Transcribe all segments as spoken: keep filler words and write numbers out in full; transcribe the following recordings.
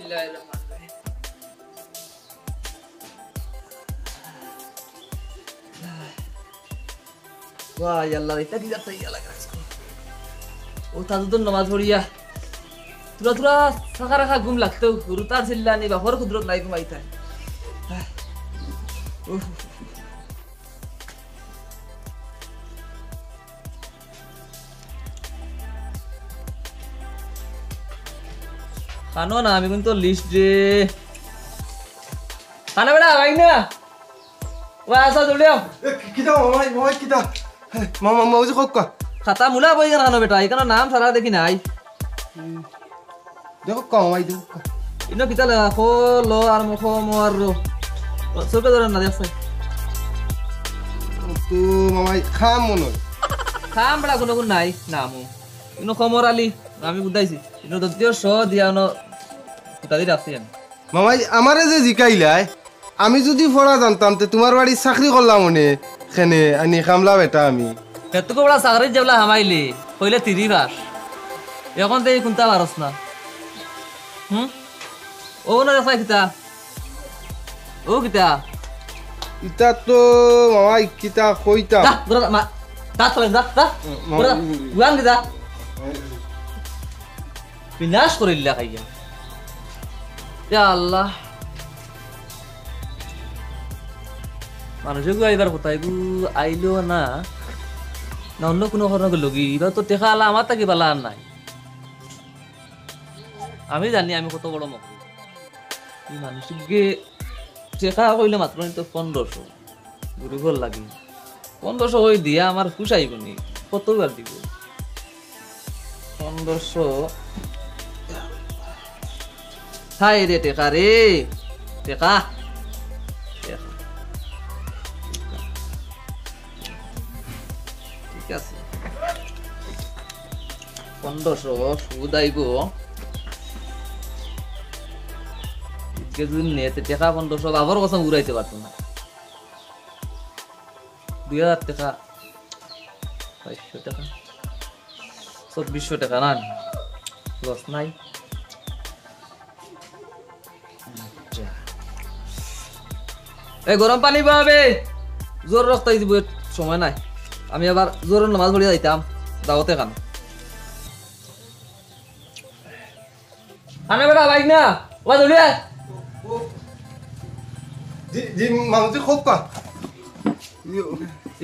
ওয়া আল্লাহ, ইটা কিতা অইয়া লাগে আইজকু। ও তাহাজ্জুদর নামাজ পড়িয়া থুড়া থুড়া চাকা রাখা ঘুম লাগতো, গরু তার চিল্লানি, বাপর কুদরত নাই ঘুমাইতায়। উফ। কানো না, আমি কিন্তু লিস্ট রে। কানো বেটা, ভাই না। ওয়া আসা দৌড়িয়া। এ, কি-, কিতা মামাই, মামাই কিতা? হে, মামা, মামা, ওই যে কক্কা। খাতা মুলা বই কেন কানো বেটা? এখানে নাম সারা দেখি নাই। হুম। দেখো কম, ভাই, দেখো কম। ইনো কিতা লেখা? খ, ল, আর ম, খ, ম, আর র। ও, চোখে ধরে না, দেখছে। তো মামাই, খাম মনে হয়। খাম বেটা, কোনো গুণ নাই, নামও। ইনো খমর আলী, আমি বুঝাইছি। ইনো দত্তীয় স দিয়া অনো কিতা দি রাখছি আমি। মামাই, আমারে যে জিকাইলায়, আমি যদি পড়া জানতাম, তে তোমার বাড়ি চাকরি করলাম মনে, খেনে, আনি খামলা বেটা আমি। হেতুকে বড় চাকরিত যেবলা হামাইলি, কইলে তিরি পাস। এখন তো এই কুন্তা পারস না। হুম? ও না দেখলাই কিতা? ও কিতা? ইতা তো মামাই কিতা কইতাম। দা, দা, মা, দা, চলে, দা, দা। মামা, দা, উম। গুয়ান কিতা? বিনাশ করিল্লা খাইয়া। ইয়া আল্লাহ। মানুষে গু আইবার কথা, এগু আইলো না। না অন্য কোনো কারণে গেল কি? এবার তো টেকা আলা আমার তাকে বালা আর নাই। আমি জানি আমি কত বড় মকরু। এই মানুষকে টেকা কইলে মাত্র নিত পনেরোশো। গরিবর লাগি। পনেরোশো ওই দিয়া আমার পুষাইব নি? কতবার দিব? পনেরোশো। হায় রে টেকা রে। টেকা। টেকা। ঠিক আছে। পনেরোশো সুদ আইব। ইকে যদি নেতে টেকা পনেরোশো বাবার কথা উড়াইতে পারতো না। দুই হাজার টেকা, বাইশশো টেকা, চব্বিশশো টেকা না, লস নাই। আচ্ছা। এই গরম পানি পাবে, জোর রক্ত দিব, সময় নাই। আমি আবার জোর নামাজ পড়িয়া যাইতাম দাওয়াতে খান। আনে বেটা, বাইক না, ওবা দৌড়িয়া। জি, জি, মামুজি, খুব পা।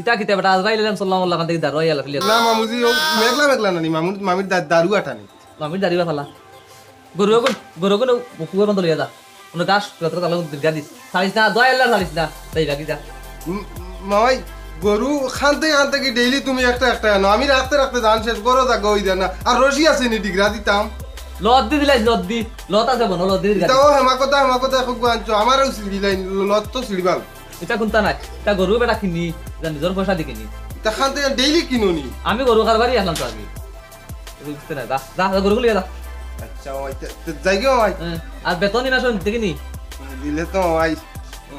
ইতা কিতা বেটা, আজ বাইলে সাল্লাম আল্লাহ কান্তে দারু আইয়া লাফিলে। না, মামুজি, ও মেঘলা মেঘলা নানি, মামুর, মামির দা-, দারু আটানি। মামির দারু ফালা। গরু এখন, গরু এখন বকুয়ে বন্ধ লইয়া যা। কোনো গাছ, যত তালা দীর্ঘা দিস। ছাড়িস না, দয়া আল্লাহ ছাড়িস না। তাই লাগি যা। উম, মামাই, গরু খানতে খানতে কি ডেইলি তুমি একটা একটা আনো? আমি রাখতে রাখতে ধান শেষ, গরু জাগা হই যায় না। আর রশি আছে নি ডিগরা দিতাম? লত দি দিলাই, লত দি। লত আছে বনো, লত দি দিলাই। তাও হেমা কথা, হেমা কথা খুব আনছো। আমারও সিঁড়ি লাইন, লত তো সিঁড়ি বাল। এটা কোনটা নাই? এটা গরু বেটা কিনি, এটা নিজের পয়সা দিয়ে কিনি। এটা খানতে ডেইলি কিনো নি? আমি গরু কারবারই আসলাম তো আগে। বুঝতে না, যা, যা, যা, গরুগুলো যা। আচ্ছা, ওই তে, তে যাই গো, ভাই। হ্যাঁ, আর বেতন দিনা শোন, দেখিনি? দিলে তো, ভাই।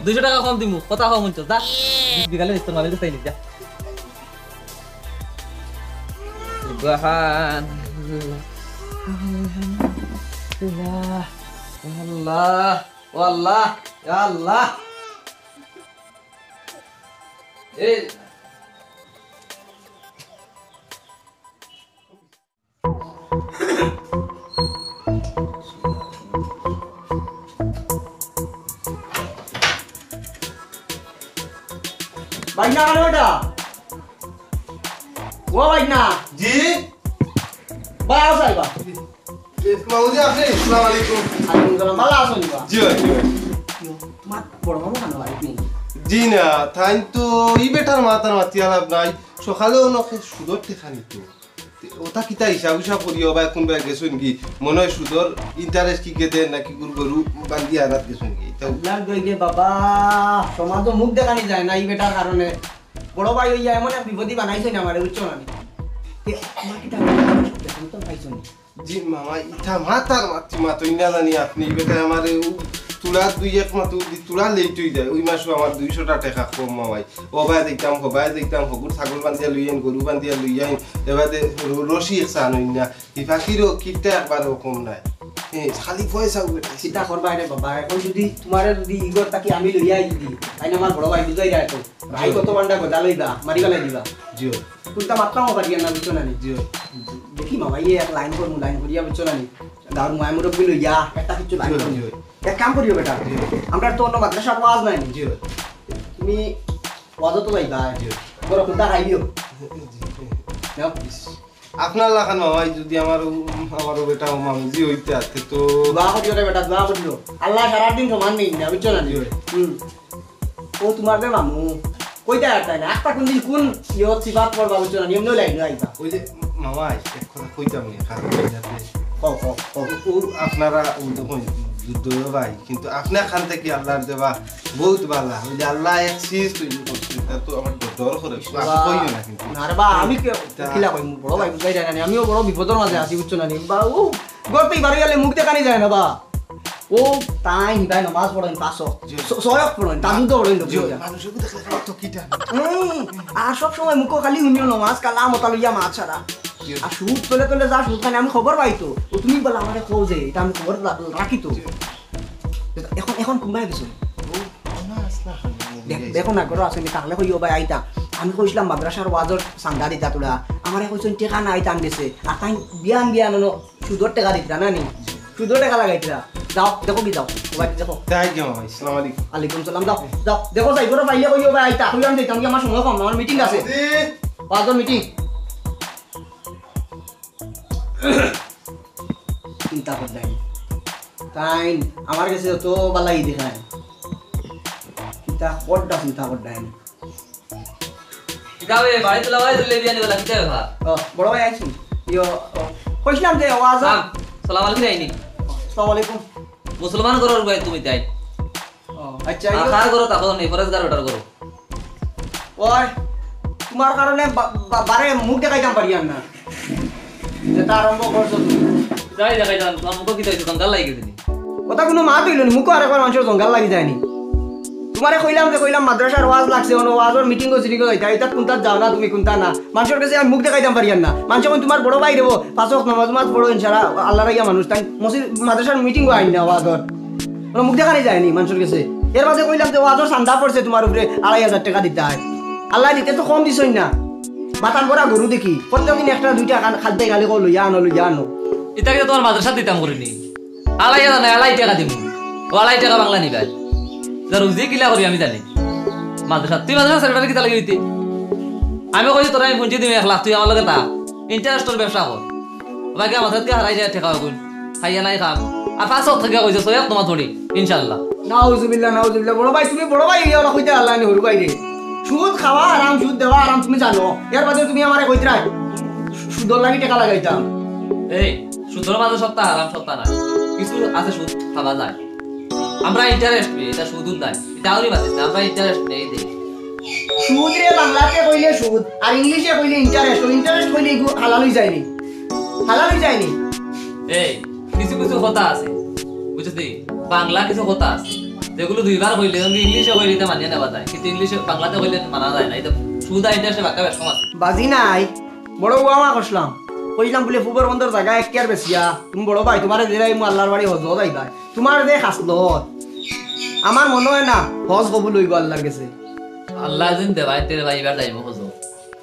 দুইশো টাকা কম দিমু, কথা কম শুনছো, যা। বিকালে দিস, তোর মামির কাছে নিস, যা। সুবহানাল্লাহ। আল্লাহ, ও আল্লাহ, ইয়া আল্লাহ। এই ভাইনা, আরে বেটা। ও ভাইনা। জি। বা, আও সাইবা। এ, মামুজি, আপনি? আসসালামু আলাইকুম। আলাইকুম সালাম। ভালা আছইন বা? জি ভাই, জি ভাই। তোমার বড় মামু কেন বাড়িত নেই? জি না, তাইন তো ই বেটার মাতার মাতিয়া লাভ নাই। সকালে অনো সুদর টেকা নিত। তে, ওটা কিতা হিসাব হিসাব করিও বা কোন ব্যাগ গেছইন কি? মনে হয় সুদর interest কি কে দেন নাকি গরু গরু বান্ধিয়া আনাত গেছইন কি? তা আল্লাহর দোয়াই রে বাবা, সমাজো মুখ দেখানি যায় না ই বেটার কারণে। বড় ভাই অইয়া এমন এক বিপদি বানাইছইন আমারে, বুঝছো না নি? তে, আমার কিতা বেতন তো পাইছো নি? জি মামা, ইটা মাতার মাতি মাতইন না জানি আপনি, ই বেটায় আমারে উ তুলার দুই এক মাত্র দি তুলা late অই যায়, ওই মাসও আমার দুইশোটা টেকা কম মামাই। ও বায় যাইতাম, হো বায় যাইতাম, হগুর ছাগল বান্ধিয়া লই আইন, গরু বান্ধিয়া লই আইন, এবারে র-, রশি এক সান অইন না। ই ফাকিরও কিতা একবারও কম নাই। এ, খালি পয়সা উঠে। চিন্তা করবা রে বাবা, এখন যদি তুমারে যদি ইগর থাকি আমি লইয়া আই যদি, তাইন আমার বড় ভাই বুঝাই যায় তো। ভাই কত বান্ডা গজা লইবা, মারি ফালাই দিবা। জি। কুনটা মাততাম পারি না, বুঝছো না নি? জি। দেখি মামা, ইয়ে এক লাইন করমু, লাইন করিয়া, বুঝছো না নি? গাঁওর মায় মুরব্বি লইয়া একটা কিছু লাইন জি, করমু। জি। এক কাম করিও বেটা, জি। আমরা তো অন্য মাদ্রাসার ওয়াজ নাই নি। জি। তুমি ওয়াজও তো যাইবা। জি। বড় কুনটা খাইলিও। জি। নাও। আপনার লাখান মামাই যদি আমার উ-, আমার বেটা ও মামুজি হইতে আতে তো দোয়া করিও রে বেটা, দোয়া করিও। আল্লাহ সারা দিন সমান নেই না, বুঝছো না নি? জি। হুম। ও তুমার যে মামু, কইতা পারতায় না। একটা কুন দিন কুন ইয়ত সিফাত পড়বা, বুঝছো না নি? এমনেও লাইন আইবা। ওই যে মামাই, এক কথা কইতাম নি, খারাপ হয়ে যাবে। কও, কও, কও। ও আপনারা ও যখন যুদ্ধ ভাই, কিন্তু আপনার খান থেকে আল্লাহর দেওয়া বহুত ভালা। ওই যে আল্লাহ এক চিজ তৈরি করছে, তা তো আমার ডর করে। বাবা। কইও না কিন্তু। না রে বা, আমি কে-, তা কিলা কইমু? বড় ভাই বুঝাই যায় না নি। আমিও বড় বিপদর মাঝে আছি, বুঝছো না নি? বা ও গর্তেই বাড়ি গেলে মুখ দেখানি যায় না বা। ও তাই নিবাই নামাজ পড়েন, পাঁচ ওয়াক্ত। জি। ছ-, ছয় ওয়াক্ত পড়েন, তার মধ্যে পড়েন জি, লোক। মানুষের দেখলে খালি তো কিটা। হুম, আর সব সময় মুখো খালি হুনিও নামাজ, কালাম, ওটা লইয়া মাছ ছাড়া। জি। আর সুদ তলে তলে যা সুদ খানে আমি খবর পাই তো। ও তুমি বলে আমারে কও যে, এটা আমি খবর রা-, রাখি তো। জি। এখন, এখন কুনবায় গেছো? ও, না, আসলে এখন দেখ-, দেখো না, ঘরো আসেনি, তাহলে কইও ভাই আইতা। আমি কইছিলাম মাদ্রাসার ওয়াজর চান্দা দিতা তোরা। আমারে কইছেন টেকা নাই, টান গেছে। আর তাই বিয়ান বিয়ান অনো সুদর টেকা দিতরা না নি? সুদর টেকা লাগাইতরা। যাও, দেখো কি যাও। ও ভাই, দেখো। তাই কি মামা? আসসালামু আলাইকুম। আলাইকুম সালাম, যাও, যাও। দেখো যাই, ঘরো পাইলে কইও ভাই আইতা। কইলাম যে, আমি আমার সময় কম, আমার মিটিং আছে। জি। ওয়াজর মিটিং। চিন্তা করলেন। তাই আমার গেছে তো বালাই দেখায়। চিন্তা করডা, চিন্তা করলেন। কিতাবে বাড়ি তোলা হয়, তুলে বিয়ানি বলা, কিতাবে ভা? ও, বড় ভাই আইছুন। ইয়ো, ও, কইছিলাম যে ওয়াজ। হ্যাঁ, সালাম আলাইকুম আইনি। আসসালামু আলাইকুম। মুসলমান ঘরর ভাই তুমি তাই। ও, আচ্ছা, আর ইয়ো। কার ঘরো থাকো নি, ফরেজগার ওটার ঘরো। ওই, তোমার কারণে বা-, বা-, বারে মুখ দেখাইতাম পারি আর না। যেটা আরম্ভ করছো তুমি। যাই দেখাই যান, তোমার মুখো কিতা হইছে, জঙ্গল লাগি গেছে নি? কথা কুনু মাত হইল নি, মুখো আর একবার মানুষের জঙ্গল লাগি যায়নি। তোমারে কইলাম যে কইলাম মাদ্রাসার ওয়াজ লাগছে, অনো ওয়াজর মিটিংও সিটিংও যাইতা, এটা কুনটা যাও না তুমি, কুনটা না। মানুষের কাছে আমি মুখ দেখাইতাম পারি আর না। মানুষ এখন তোমার বড় ভাই রেবো, পাঁচ ওয়াক্ত নামাজ, নামাজ পড়ো ইনশাআল্লাহ, আল্লাহর ইয়া মানুষ, তাই মসজিদ মাদ্রাসার মিটিংও আইন না ওয়াজর। অনো মুখ দেখানি যায়নি মানুষের কাছে। এর বাদে কইলাম যে ওয়াজর চান্দা পড়ছে তোমার উপরে আড়াই হাজার টেকা দিতে হয়। আল্লাহ দিতে তো কম দিছইন না। মাথান ভরা গরু দেখি। প্রত্যেকদিন একটা দুইটা খান খাদ্য খালি কও লইয়া আনো, লইয়া আনো। এটা কিন্তু তোমার মাদ্রাসা দিতাম করিনি। আড়াই হাজার নাই, আড়াই টেকা দিমু। ও আড়াই টেকা বাংলা নিবাই। যা রুজি কিলা করি আমি জানি। মাদ্রাসা, তুই মাদ্রাসা সেক্রেটারি কিতা লাগি হইতে? আমি কইছি তোরা আমি পুঞ্জি দিমু এক লাখ, তুই আমার লগে তা। ইন্টারেস্টর ব্যবসা কর। বাকি আমার সাথে হারাই যায় টেকা অগুন। খাইয়া নাই খাম। আর পাঁচ ওয়াক্ত থাকি কইছে, ছয় ওয়াক্ত নামাজ পড়ি, ইনশাআল্লাহ। নাউজুবিল্লাহ, নাউজুবিল্লাহ। বড় ভাই, তুমি বড় ভাই, ইয়া ওলা কইতে আল্লাহ নি হুরু ভাই রে। সুদ খাওয়া হারাম, সুদ দেওয়া হারাম, তুমি জানো। এর বাদে তুমি আমারে কইতে রায়, সু-, সুদর লাগি টেকা লাগাইতাম। এই, সুদর মাঝে সবটা হারাম, সবটা নাই। কিছু আছে সুদ খাওয়া যায়। আমরা ইন্টারেস্ট পেয়ে, এটা সুদ নাই। এটা আউরি বাতিস না, আমরা ইন্টারেস্ট নেই দেই। সুদ রে বাংলাতে কইলে সুদ, আর ইংলিশে কইলে ইন্টারেস্ট। ও ইন্টারেস্ট কইলে এগু হালাল হই যায়নি, হালাল হই যায়নি। এই, কিছু কিছু কথা আছে, বুঝছস নি? বাংলা কিছু কথা আছে, যেগুলো দুইবার কইলে, যেমন ইংলিশে কইলে এটা মানিয়ে নেওয়া যায়, কিন্তু ইংলিশে, বাংলাতে কইলে মানা যায় না। এটা সুদ আর ইন্টারেস্টে বাক্কা বেশ কম আছে। বাজি নাই, বড় ওয়ামা করছিলাম, কইছিলাম বলে ফুবর বন্দর জায়গা এক কিয়ার বেশিয়া, তুমি বড় ভাই, তোমারে দিলাই মু আল্লাহর বাড়ি হজ যাইবায়। তোমার যে খাসলত, আমার মনে হয় না হজ কবুল হইব আল্লাহর কাছে। আল্লাহ যদি দেবায়, তে ভাই এবার যাইব হজ।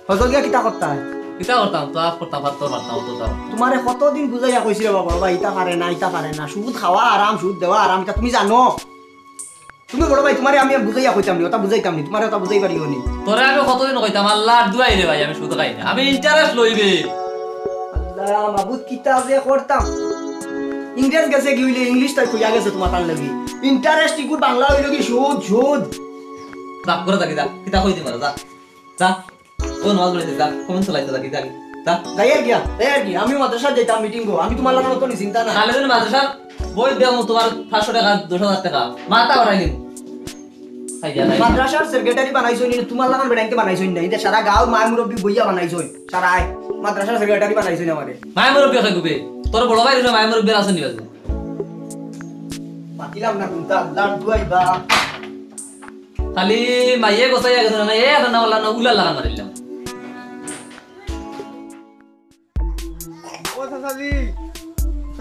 হজ গিয়া কিতা করতায়? কিতা করতাম? তো আফ করতাম, পাত্তর মারতাম, অত দাম। তোমারে কতদিন বুঝাইয়া কইছি রে বাবা, বাবা, ইতা পারে না, ইতা পারে না। সুদ খাওয়া আরাম, সুদ দেওয়া আরাম, ইতা তুমি জানো? তুমি বড় ভাই, তোমারে আমি বুঝাইয়া কইতাম নি, ওটা বুঝাইতাম নি, তোমারে ওটা বুঝাই পারিও নি। তোরে আমি কতদিন কইতাম, আল্লাহর দুয়াই রে ভাই, আমি সুদ খাই না, আমি ইন্টারেস্ট লইবে। আল্লাহ মাবুদ, কিতা যে করতাম। ইংরেজ গেছে কি হইলে, ইংলিশ তাই খুইয়া গেছে তোমার তার লাগি। ইন্টারেস্ট ইকুর বাংলা হইল কি সুদ, সুদ। রাগ করে থাকি, যা, কিতা কই দিবার, যা, যা। ও নামাজ পড়িতে যা, কমেন্ট চালাইতে যা, কিতা, যা। যাই আর গিয়া, যাই আর কি। আমিও মাদ্রাসা যাইতাম মিটিং গো। আমি তোমার লাগানো তো নি চিন্তা না। তাহলে তুমি মাদ্রাসার বই দেও তোমার পাঁচশো টাকা, দশ হাজার টাকা। মাথা উঠাই দিন। খাইয়া নাই। মাদ্রাসার সেক্রেটারি বানাইছো নি, তোমার লাগান বেড়াইতে বানাইছো নি। এটা সারা গাঁও মায় মুরব্বি বইয়া বানাইছো। সারা আয়। মাদ্রাসার সেক্রেটারি বানাইছো নি আমারে। মায় মুরব্বি খাই গুবে। তোর বড় ভাই রইল মায় মুরব্বি আসেনি বাজু। পাতিলাম না কোনটা, আল্লাহর দুয়াই বা। খালি মাইয়ে গোসাইয়া গেছে না, এ এখন না বললাম না, উলার লাগান মারিলাম। ও চাচাজি,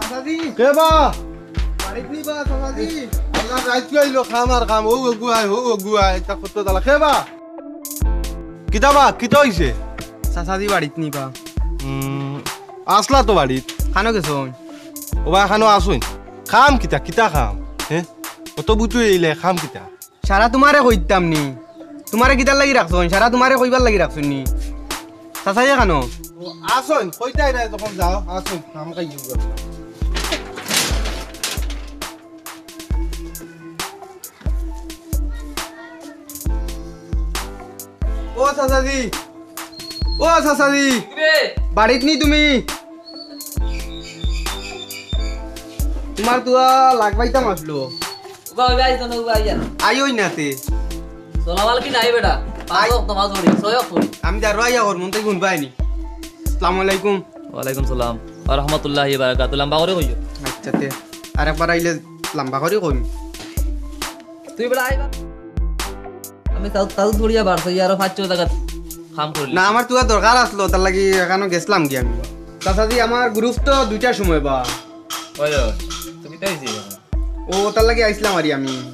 চাচাজি। কে বা? বাড়িত নি বা, চাচাজি? আল্লাহ, রাইত আইলো, কাম আর কাম, ও অগু আয়, ও অগু আয়, ইতা কত জ্বালা। কে বা? কিতা বা, কিতা অইছে? চাচাজি বাড়িত নি বা? উম, আছলা তো বাড়িত। কানো গেছইন? ও বা, কানো আছইন। কাম কিতা, কিতা কাম? হে? অত বুঝু এইলে কাম কিতা? সারা তুমারে কইতাম নি। তুমারে কিতার লাগি রাখছইন? সারা তুমারে কইবার লাগি রাখছইন নি? চাচাইয়ে কানো? ও, আছইন, কইতায় নায় যখন যাও, আছইন, কাম কাজ করো। ও চাচাজি, ও চাচাজি, কিরে? বাড়িত নি তুমি? তুমার তুয়া লাগ পাইতাম আছলো। উবা, উবা, আইছো না, উবা, আইয়া। আইও না তে। চলাবাল কি নাই বেটা? পাঁচ আই- ওয়াক্ত নামাজ পড়ি, ছয় ওয়াক্ত পড়ি। আমি যারো আইয়া করমু, তাই গুন পাইনি। আসসালামু আলাইকুম। ওয়ালাইকুম সালাম। ওয়া রাহমাতুল্লাহি ওয়া বারাকাতুহু। লম্বা করি কইও। আচ্ছা তে, আরেকবার আইলে লম্বা করি কইম। তুই বেটা আইবা। আমি তাও, তাও দৌড়িয়া বার অই আরো পাঁচ ছয় জাগাত কাম করিলি। না, আমার তুয়া দরকার আছলো, তার লাগি এখানো গেছলাম গি আমি। চাচাজি, আমার group তো দুইটার সময় বা। ওই, ওই, তুমি তাই যে এখন। ও, তার লাগি আইছলাম আরি আমি।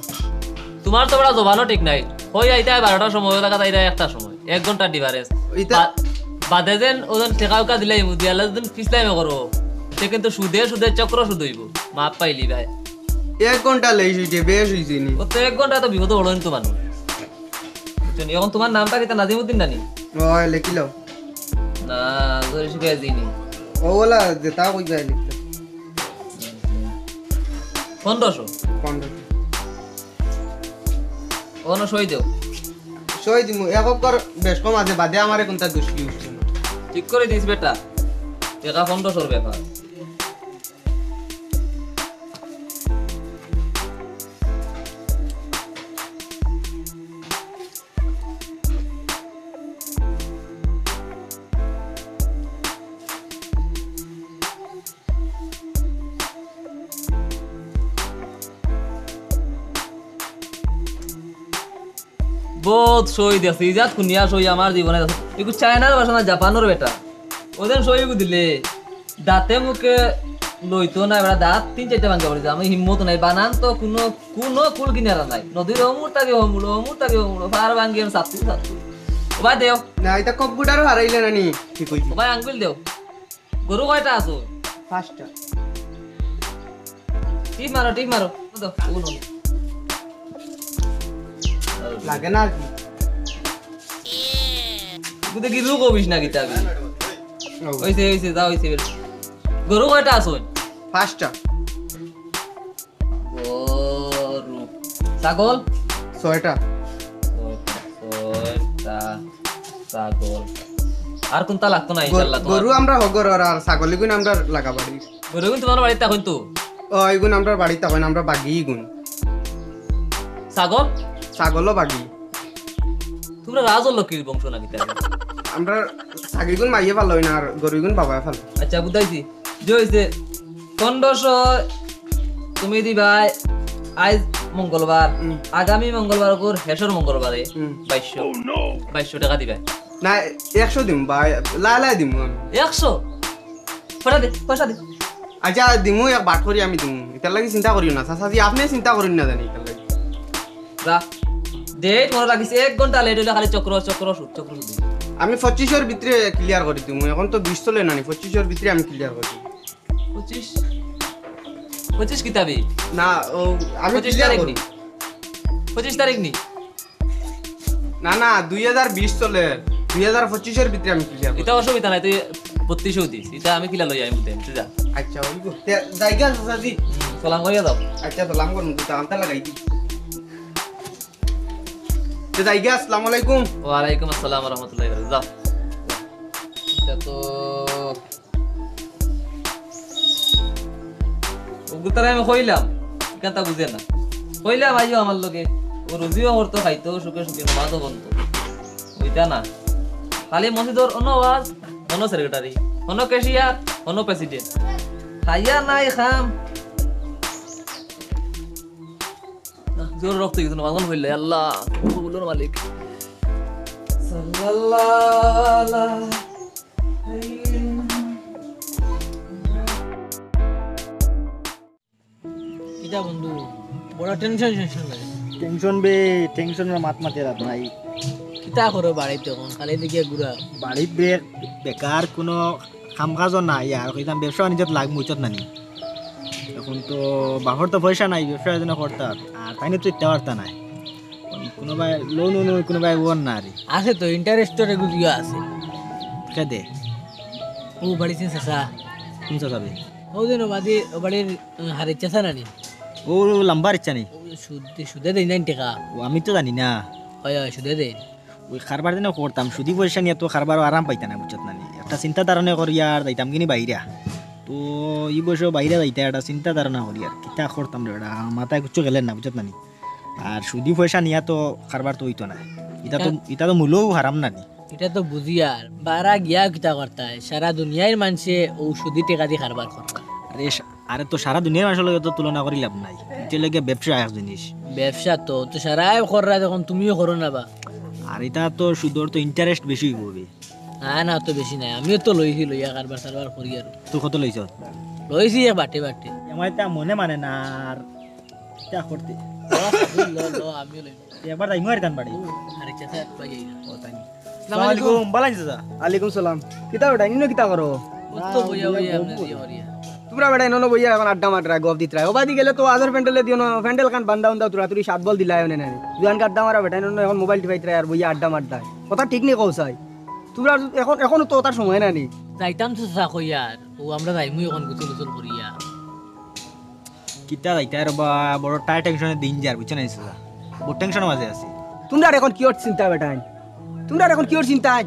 তুমার তো বেটা জবানও ঠিক নাই। কই আইতায় বারোটার সময়, ও জাগাত আইরায় একটার সময়। এক ঘন্টার difference। ইতা বা-, বাদে যেন ওজন টেকা উকা দিলাই মুদি, আল্লাহ যেন ফিসলামি করো। তে কিন্তু সুদে সুদে চক্র শুধু অইবো। মাফ পাইলি ভাই। এক ঘন্টা late অইছে, বেশ অইছে নি। ও তো এক ঘন্টা তো বিপদে পড়ইন তো মানুষ। বুঝছো নি? এখন তুমার নামটা কিতা নাজিমুদ্দিন নানি? ওই, লেখিলাও। না, ধরে শিখাই দিইনি। ও ওলা, যেটা কই যায় লেখিলাও। পনেরোশো। পনেরোশো। অনো সই দেও। সই দিমু, এক অক্ষর বেশ কম আছে, বাদে আমারে কুনটা দুষ কি উঠছে না। ঠিক করি দিস বেটা, টেকা পনেরোশোর ব্যাপার। বউত সই দেখছি, ইজাত কুনিয়া সই আমার জীবনে দেখছি। ইগু চায়নার ভাষা না, জাপানর বেটা। ওদের সই ইগু দিলে দাঁতে মুখে লইতো না, এবার দাঁত তিন চাইরটা ভাঙ্গা পড়ি যায়। আমি হিম্মত নাই, বানান তো কুনু, কুনু কুল কিনারা নাই। নদীর অমুর তাকে অমুর, অমুর তাকে অমুর, ফার ভাঙ্গি আমি সাতু, সাতু। ও ভাই দেও। না, ইতা কম্পিউটারও হারাইলে না নি, ঠিক অইছে। ও ভাই আঙ্গুল দেও। গরু কয়টা আছে? পাঁচটা। টিপ মারো, টিপ মারো। দাও, ওগুলো। লাগে না আর কি। তুই দেখি রুক অইস না কিতা আমি। ও। অইছে, অইছে, যা অইছে বেশ। গরু কয়টা আছে? পাঁচটা। গরু। ছাগল? ছয়টা। ছয়টা, ছয়টা ছাগল। আর কুনটা লাগতো না, গর-, ইনশাআল্লাহ, তোমার। গরু আমরা হগরর, আর ছাগল ইগুন আমরা লাগা বাড়ি। গরু ইগুন তোমার বাড়িত থাকইন তো? ও, ইগুন আমরা বাড়িত থাকইন, আমরা বাগি ইগুন। ছাগল? ছাগলও বাগি। তোমরা রাজলক্ষ্মীর বংশ নাকি তাই? আমরা ছাগিগুন মাইয়ে পালো না, আর গরুগুন বাবায় পালো। আচ্ছা, বুঝাইছি। যে অইছে, পনেরোশো তুমি দিবায় আইজ মঙ্গলবার, হুম। আগামী মঙ্গলবার অর হেশর মঙ্গলবারে হুম। বাইশশো, বাইশশো টেকা দিবায়। না, একশো দিমু বা, লাই লাই দিমু আমি। একশো? পয়সা দে, পয়সা দে। আচ্ছা, দিমু, এক বাট করি আমি দিমু। ইতার লাগি চিন্তা করিও না, চাচাজি, আপনে চিন্তা করিও না জানি ইতার লাগি। যা। Date মনো রাখিস, এক ঘন্টা late অইলে খালি চক্র, চক্র শুধু, চক্র শুধু। আমি পঁচিশর ভিতরে clear করি দিমু, এখন তো বিশ চলে না নি, পঁচিশর ভিতরে আমি clear করি দিমু। পঁচিশ? পঁচিশ কিতাবি? না, ও, আমি পঁচিশ clear তারিখ করি। নি? পঁচিশ তারিখ নি? না, না, দুই হাজার বিশ চলে, দুই হাজার পঁচিশর ভিতরে আমি clear করি। ইতা অসুবিধা নাই, তুই বত্রিশও দিস, ইতা আমি কিলা লই আইমু, তুই যা। আচ্ছা, ওই গো। তে, যাইগা, চাচাজি। হুম, সালাম করিয়া যাও। আচ্ছা, সালাম করুন, তুই তো আমটা লাগাই দি। তে যাইগা, আসসালামু আলাইকুম। ওয়ালাইকুম আসসালাম ওয়া রাহমাতুল্লাহি ওয়া বারাকাতুহু। যাও। ইতা তো অগুতারে আমি কইলাম, ইখানতা বুঝে না। কইলাম, "আইও আমার লগে।" ও রুজিও করতো, খাইতো, সুখে সুখে নমাজও বলতো। অইতা না। খালি মসজিদর অনো ওয়াজ, অনো secretary, অনো cashier, অনো president। খাইয়া নাই খাম। জোর রক্ত গেছে, নমাজ হইলে, আল্লাহ, কবুল করো মালিক। সাল্লাল্লাহু আলা সাইয়্যিদিনা। টেনশন টেনশন লাগে। টেনশন বে, টেনশন মাত মাতে রাত নাই। কিতা করো বাড়িত অখন? খালি দেখিয়া ঘুরা। বাড়িত বে, বেকার কুনু কাম কাজও নাই, আর কইতাম ব্যবসা বাণিজ্যত লাগমু, বুঝছত না নি? অখন তো বাপর তো পয়সা নাই, ব্যবসা যেন করতা, আর তাইন তো ইতা পারতা নায়। কুনুবায় লোন উন, কুনুবায় ওন না রে। আছে তো, ইন্টারেস্টর এগুলিও আছে। কে দে? ও বাড়িত চাচা। কুন চাচা বে? ও দিন ও বাদি, ও বাড়ির, উম, হারির চাচা নানি? ও লম্বা হারির চাচা নি? ও সুদে, সুদে দেইন না নি টেকা? ও আমি তো জানি না। অয়, অয়, সুদে দেইন। ওই কারবার যেন করতাম, সুদি পয়সা নিয়া তো কারবারও আরাম পাইতা না, বুঝছত না নি? একটা চিন্তা ধারণা করিয়ার যাইতাম গিনি বাইরা। তো ই বয়সেও বাইরা যাইতা, একটা চিন্তা ধারণা করিয়ার কিতা করতাম রে বেটা, মাথায় কিচ্ছু গেলের না, বুঝছত না নি? আর সুদি পয়সা নিয়া তো কারবার তো অইতো না। ইতা তো, ইতা তো মূলেউ হারাম না নি? ইটা তো বুঝিয়ার, বারা গিয়া কিতা করতায়? সারা দুনিয়ার মানষে অউ সুদি টেকা দি কারবার করতা। আরে সা-, আরে তো সারা দুনিয়ার মানষর লগে তো তুলনা করি লাভ নাই। ইটা লগে ব্যবসা এক জিনিস। ব্যবসা তো, তো সারায় কররা, অখন তুমিও করো না বা? আর ইতা তো সুদর তো ইন্টারেস্ট বেশি অইবো বে। না, না, অত বেশি নাই। আমিও তো লইছি, লইয়া কারবার সারবার করি আর। তুই কত লইছ? লইছি এক বাটে বাটে। আমার ইতা মনে মানে না আর কিতা করতে। ল, ল, ল, আমিও লইমু। একবার যাইমু আর তান বাড়ি। আরে চাচা, ভাই, এই না। ও, তাই নি। আসসালামু আলাইকুম। ওয়ালাইকুম, ভালা আছইন চাচা? ওয়ালাইকুম সালাম। কিতা বেটা, ইনো কিতা করো? ও তো বইয়া বইয়া আমরা দিয়ে করিয়া। তোমরা বেটা ইনো বইয়া অখন আড্ডা মাতরায়, গপ দিতরায়। ওবাদি গেলে তো ওয়াজর প্যান্ডেলে দিও না, প্যান্ডেল খান বান্দা উন্দা তুরা তুরি সাত বল দিলায় অনে নানি। জুয়ান আড্ডা মারা বেটা ইনো অখন মোবাইল টিপাইতরায় আর বইয়া আড্ডা মাতরায়। কথা ঠিক নি কও চাই। তোমরা অখন, অখনো তো অতার সময় না নি। যাইতাম তো চাচা কই আর। ও আমরা যাইমু অখন গোসল গোসল করিয়া। কিতা যাইতা রে বা, বড় টাই টেনশনে দিন যার, বুঝছো না নি চাচা? বড় টেনশনর মাঝে আছি। তোমরা অখন কিওর চিন্তা বেটাইন? তোমরা অখন কিওর চিন্তাইন?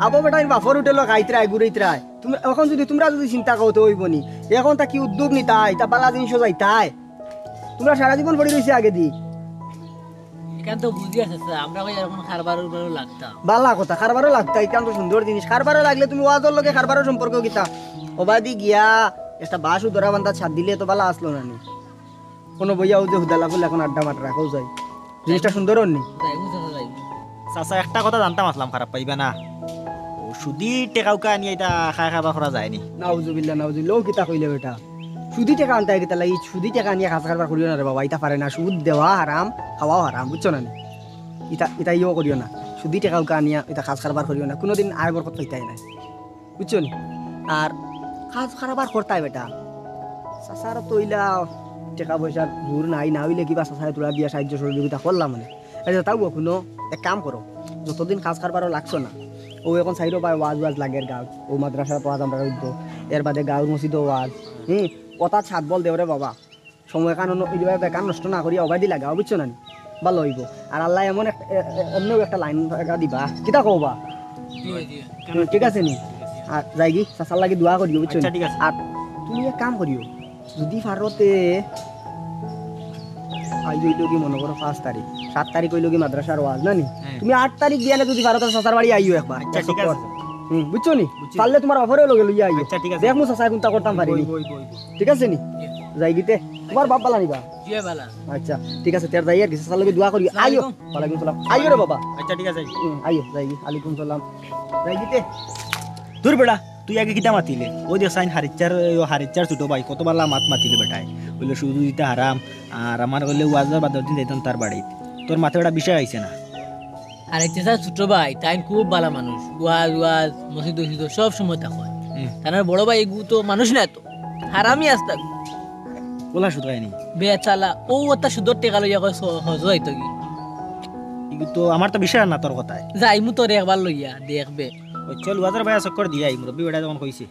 আবো বেটাইন বাপর হোটেলো খাইতরায়, ঘুরিতরায়। তুমি, অখন যুদি তোমরা যুদি চিন্তা করতে অইবো নি, অখন তা কি উদ্যোগ নিতায়, তা বালা জিনিসও যাইতায়। তোমরা সারা জীবন পড়ি রইছে আগে দি। ইখান তো বুঝি আছে, স্যার। আমরা ভাই অখন কারবারও লাগতাম। বালা কথা, কারবারও লাগতা, ইখান তো সুন্দর জিনিস। কারবারও লাগলে তুমি ওয়াজর লগে কারবারও সম্পর্ক কিতা? ওবাদি গিয়া একটা বাঁশ উদরা বান্দাত সাত দিলে তো বালা আছলো না নি? কুনু বইয়া অউ যে হুদালা ফুল অখন আড্ডা মাতরায়, কও যাই। জিনিসটা সুন্দর অর নি? যাইমু, চাচা, যাইমু। চাচা, একটা কথা জানতাম আছলাম, খারাপ পাইবা না। অউ সুদি টেকা উকা আনিয়া ইতা খাই খাবা করা যায় নি? নাউজুবিল্লাহ, নাউজুবিল্লাহ, অউ কিতা কইলে বেটা? সুদি টেকা আনতায় কিতা লাগি? সুদি টেকা আনিয়া কাজ কারবার করিও না রে বাবা, ইতা পারে না। সুদ দেওয়া হারাম, খাওয়াও হারাম, বুঝছো না নি? ইতা, ইতা ইয়ো করিও না। সুদি টেকা উকা আনিয়া ইতা কাজ কারবার করিও না, কুনুদিন আয় বরকত পাইতায় নায়, বুঝছো নি? আর কাজ কারবার করতায় বেটা। চাচার তো ইলা টেকা পয়সার জোর নাই, না অইলে কিবা চাচারে তুলা দিয়া সাহায্য সহযোগিতা করলাম মানে। আচ্ছা, তাও কুনু এক কাম করো, যতদিন কাজ কারবারও লাগছো না, অউ অখন চাইরোবায় ওয়াজ ওয়াজ লাগের গাঁওত, অউ মাদ্রাসাত ওয়াজ আমরা অইতো, এর বাদে গাঁওর মসজিদো ওয়াজ, হুম, অতাত সাত বল দেও রে বাবা। সময় কান অনো ইলা বেকার নষ্ট না করিয়া ওবাদি লাগাও, বুঝছো না নি? বালা অইবো। আর আল্লায় এমন এক-, এ-, এ-, এমনেও একটা লাইন দিবা, কিতা কও বা? জি, জি। হুম, ঠিক আছে নি? আর যাইগি, চাচার লাগি দোয়া করিও, বুঝছো নি? আচ্ছা, ঠিক আছে। আর তুমি এক কাম করিও, যুদি পারো তে, আইজ অইলো গি মনো করো পাঁচ তারিখ, সাত তারিখ অইলো গি মাদ্রাসার ওয়াজ না নি? হ্যাঁ। তুমি আট তারিখ বিয়ানে যুদি পারো তে চাচার বাড়ি আইও একবার। আচ্ছা, ঠিক আছে। হুম, বুঝছো নি? বুঝছি। পারলে তুমার বাপরেও লগে লইয়া আইও। আচ্ছা, ঠিক আছে। দেখমু চাচায় কুনতা করতাম পারি নি। অইবো, অইবো, অইবো। ঠিক আছে নি? জি। তুমার বাপ বালা নি বা? জি, বালা। আচ্ছা, ঠিক আছে, তে যাই আর কি, চাচার লগে দোয়া করি। আইও। আসসালামু আলাইকুম। ওয়ালাইকুম সালাম। আইও রে বাবা। আচ্ছা, ঠিক আছে। হুম, আইও, যাইগি। আলাইকুম সালাম। যাইগি তে। দূর বেটা, তুই আগে কিতা মাতিলে? অউ দেখ চাইন হারিচ্চার, অউ হারিচ্চার ছোট ভাই, কত বালা মাত মাতিলে বেটায়। অইলে সুদি দিতা হারাম, আর আমার অইলে ওয়াজর বাদর দিন যাইতাম তার বাড়িত। তোর মাতে বেটা বিষয় আইছে না। আরে চাচা, ছোট ভাই, তাইন খুব বালা মানুষ। ওয়াজ, ওয়াজ, মসজিদ, মসজিদ সব সময় থাকইন। হুম। তান বড় ভাই এগু তো মানুষ না তো, হারামি আস্তা। ওলা সুদ খায়নি। বেচালা, অউ অতা সুদর টেকা লইয়া কয় স-, হজো আইতো গি। এগু তো আমার তো বিশ্বাস না তোর কথায়। যাইমু তোরে একবার লইয়া, দেখবে। অউ চল, ওয়াজর ভাই চক্কর দিয়া আই, মুরব্বি বেটায় যখন কইছে।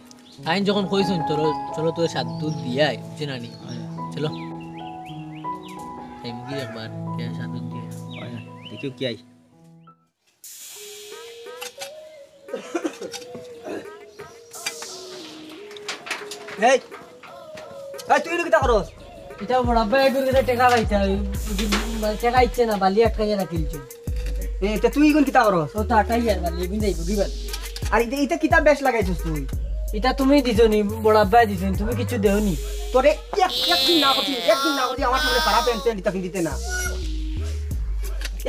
তাইন যখন কইছইন, চলো, চলো তোরে সাত দুধ দিয়া আই, বুঝছো না নি? আচ্ছা। চলো। যাইমু গি একবার, কে সাত দুধ দিয়া আই। আচ্ছা, দেখিও কি আই। এই, এই, তুই ইনো কিতা করস? ইটা বড় আব্বা এগুর কাছে টেকা পাইতা, মানে, টেকা ইচ্ছে না, বালি আটকাইয়া রাখি দিছে। এ, তে তুই ইগুন কিতা করস? ও তো আটাই আর বালি, এগুন যাইবো, কি বালি? আর ইটা, ইটা কিতা বেশ লাগাইছস তুই? ইটা তুমি দিছো নি, বড় আব্বায় দিছো নি, তুমি কিচ্ছু দেও নি। তোরে এক, একদিন না করছি, একদিন না করছি, আমার সামনে খারাপ প্যান্ট, প্যান্ট ইটা পিন্দিতে না।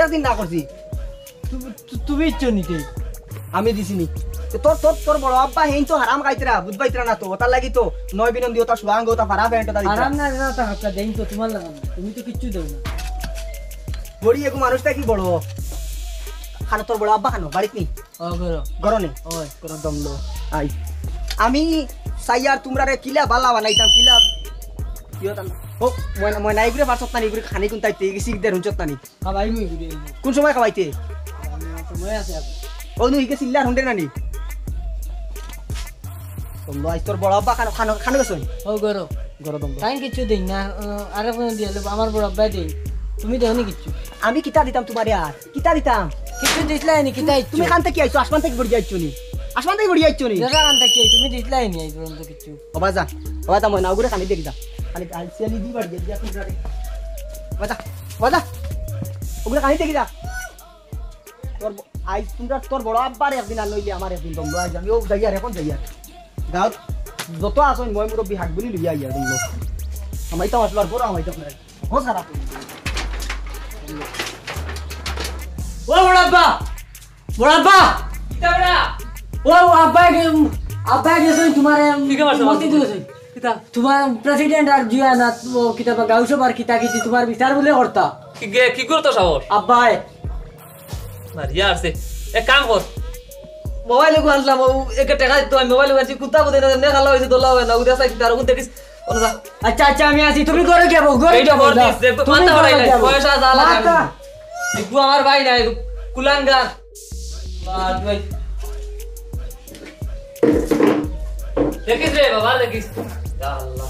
একদিন না করছি। তু-, তু-, তুমি ইচ্ছো নিতে? আমি দিছি নি। তোর, তোর, তোর বড় আব্বা হেইন তো হারাম খাইতরা, বুঝবাইতরা না তো, ওটার লাগি তো নয় বিনন্দি, ওটা সুয়াঙ্গ, ওটা ফারা প্যান্ট, ওটা দিতরা। হারাম না, না, তা হাক্কা দেইন তো, তোমার লাগান না। তুমি তো কিচ্ছু দেও না। বড়ি এগু মানুষটা কি বড়? খানো তোর বড় আব্বা খানো, বাড়িত নি? ও, ঘরো। ঘরো নি? ওই। ঘরো দমলো। আই। আমি চাইয়ার তোমরারে কিলা বালা বানাইতাম, কিলা ইয়ে তাম। ও, ময়না, ময়না, এগুরে পারছত না নি, এগুরে খানি কোন তাইতে, এগুরে শিখ দের হুনছত না নি। খাবাই মুই ঘুরে আইবো। কোন সময় খাবাইতে? সময় আছে এখন। ও, নু হিকে চিল্লার হুনরে না নি? দমলো, আইজ তোর বড় আব্বা খানো, খানো, খানো গেছইন? ও, ঘরো। ঘরো দমলো। তাই কিচ্ছু দেই না, আহ, আরে কোনো দিয়ে দেবো, আমার বড় আব্বাই দেই। তুমি দেও নি কিচ্ছু? আমি কিতা দিতাম তোমারে আর? কিতা দিতাম? কিচ্ছু দিছলাই নি, কিতা ইচ্ছু? তুমি খান থাকি আইছো, আসমান থাকি পড়ি আইছো নি? আসমান থাকি পড়ি আইছো নি? যেটা খান থাকি আই, তুমি দিছলাই নি, এই পর্যন্ত কিচ্ছু। ও বাজা, ও বাজা, ময়না, ওগুরে খানি দেখি যা। খালি আই সিয়ালি দি বাড়ি গিয়া, গিয়া তুমি যাবে। বাজা, বাজা। ওগুরে খানি দেখি যা। তোর ব-, আইজ তোমরা তোর বড় আব্বার একদিন আর নইলে আমার একদিন দমলো। আইজ আমি ও যাইয়ার, এখন যাইয়ার। গাঁওত যত আছইন, মই মুরব্বি হাক বুলি লইয়া আইয়ার দমলো। আমাইতাম আসলো আর বড় আমাইতাম না। ও সারা। ও বড় আব্বা! বড় আব্বা! কিতা বেটা? ও আব্বা গে-, আব্বা গেছইন তোমার, এম, ঠিক আছে, মসজিদ গেছইন। কিতা? তোমার প্রেসিডেন্ট আর জুয়ান আর ও কিতা বা গাঁও সভার কিতা কিতি তোমার বিচার বুলে করতা। কি গে-, কি করতো সাহস? আব্বায়। মারিয়া আছে। এক কাম কর। মোবাইল এগু আনলাম, ও একে টেকা দিতো, আমি মোবাইল এগু আনছি, কুত্তা বুঝে না, নে খালা হইছে, দোলা হয় না, উদা সাই তার ওখান দেখিস, ওরা যা। আচ্ছা, আচ্ছা, আমি আছি, তুমি ঘরো গিয়া বও, ঘরো এইটা গিয়া বও, বল যা। দিস, যে তুমি মাথা ঘরো ফাটাই গিয়া নাই, বও। পয়সা যা লাগে মাথা, আমি। এগু আমার ভাই না, এগু কুলাঙ্গার। মার ভাই। দেখিস রে বাবা, দেখিস। ইয়া আল্লাহ।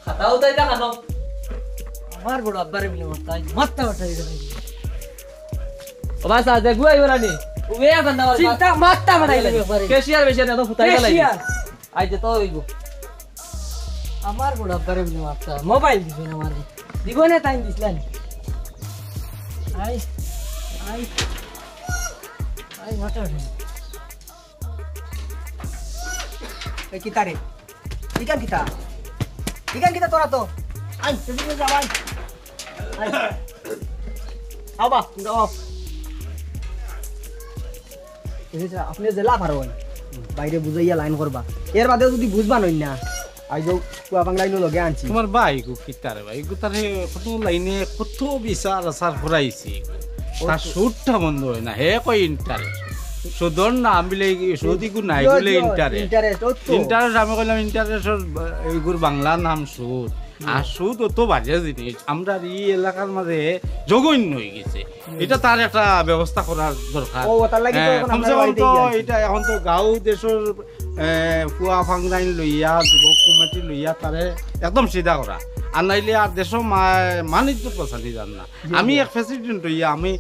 খাতা উতাই তা খানো। আমার বড় আব্বারে বলে মারতা, মারতা উঠাই গেল। ও ভাই, সাথে গুয়াই ওরা নি। ও বে এখন না, চিন্তা মারতা বানাই দিবে একবারে। ক্যাশিয়ার বেশি না তো ফুটাই গেল। ক্যাশিয়ার। আই যে তো হইব। আমার বড় আব্বারে বলে মারতা, মোবাইল দিবে না আমারে। দিব না, টাইম দিছলা নি। আই, আই, আই, মাথা উঠে। এ কিতা রে? ইখান কিতা? ইখান কিতা তোরা তো? আই, তুই যা ভাই। আই। আও বা, তুই আও। এই যে আপনি জেলা পারো ভাই। বাইরে বুঝাইয়া লাইন করবা। এর বাদে যদি বুঝবা নই না, আইজ কুয়া বাংলা ইনো লগে আনছি। তোমার ভাই গো কিতা রে ভাই? গো তারে কত লাইনে কত বিচার আচার করাইছি। তার সুরটা বন্ধ হয় না। হে কয় ইন্টারেস্ট। সুদর না আমি লে-, সুদ ইগু নাই জিও, বলে জিও, ইন্টারেস্ট। ইন্টারেস্ট, ও তো। ইন্টারেস্ট আমি কইলাম ইন্টারেস্ট ইগুর বাংলা নাম সুদ। আর সুদ অত বাজে জিনিস। আমরার ই এলাকার মাঝে জঘন্য হয়ে গেছে। এটা তার একটা ব্যবস্থা করার দরকার। ও, ওটার লাগি তো হ্যাঁ, এখন কমসে আমরা কম বাড়িতে তো গিয়ে আছি। এটা এখন তো গাঁও দেশর, এ, ফুয়া ফাংরাইন লইয়া, যুবক কমিটি লইয়া তারে একদম সিধা করা। আর নাইলে আর দেশো মা-, মান ইজ্জত বাঁচানি যার না। জি, আমি জি। এক প্রেসিডেন্ট হইয়া আমি